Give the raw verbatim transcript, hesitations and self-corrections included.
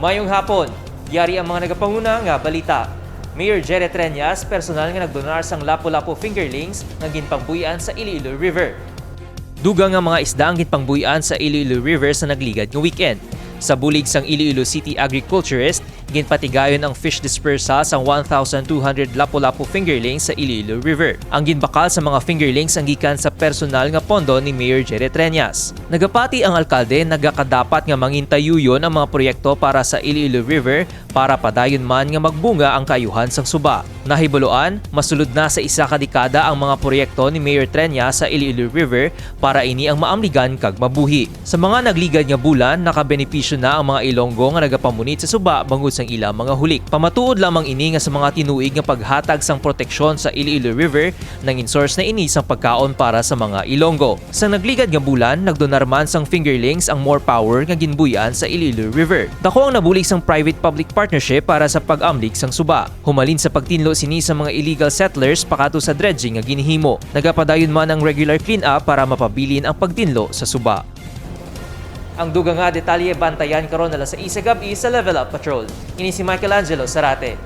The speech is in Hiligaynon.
Mayong hapon. Yari ang mga nagapanguna nga balita. Mayor Jerry Treñas personal nga nagdonar sang lapu-lapu fingerlings nga ginpangbuy-an sa Iloilo River. Dugang nga mga isda ang ginpangbuy-an sa Iloilo River sa nagligad nga weekend. Sa bulig sang Iloilo City agriculturist, ginpatigayon ang fish dispersal sang one thousand two hundred lapu-lapu fingerlings sa Iloilo River. Ang ginbakal sa mga fingerlings ang gikan sa personal nga pondo ni Mayor Jerry Treñas. Nagapati ang alkalde, nagakadapat nga mangintayuyon ang mga proyekto para sa Iloilo River para padayon man nga magbunga ang kaayuhan sang suba. Nahibaluan, masulod na sa isa ka dekada ang mga proyekto ni Mayor Treñas sa Iloilo River para ini ang maamligan kag mabuhi. Sa mga nagligad nga bulan, nakabenepisyo na ang mga Ilonggo nga nagapamunit sa suba bangod sang ilang mga hulik. Pamatuod lamang ini nga sa mga tinuig nga paghatag sang proteksyon sa Iloilo River, nangin source na ini sang pagkaon para sa mga Ilonggo. Sa nagligad nga bulan, nagdonar man sang fingerlings ang More Power nga ginbuy-an sa Iloilo River. Dako ang nabulig sang private-public partnership para sa pag-amlig sang suba. Humalin sa pagtinlo sini sa mga illegal settlers pakato sa dredging nga ginhimo, nagapadayon man ang regular clean-up para mapabilin ang pagtinlo sa suba. Ang dugang nga detalye bantayan karon alas sais sa gab-i sa Level Up Patrol. Ini si Michelangelo Sarate.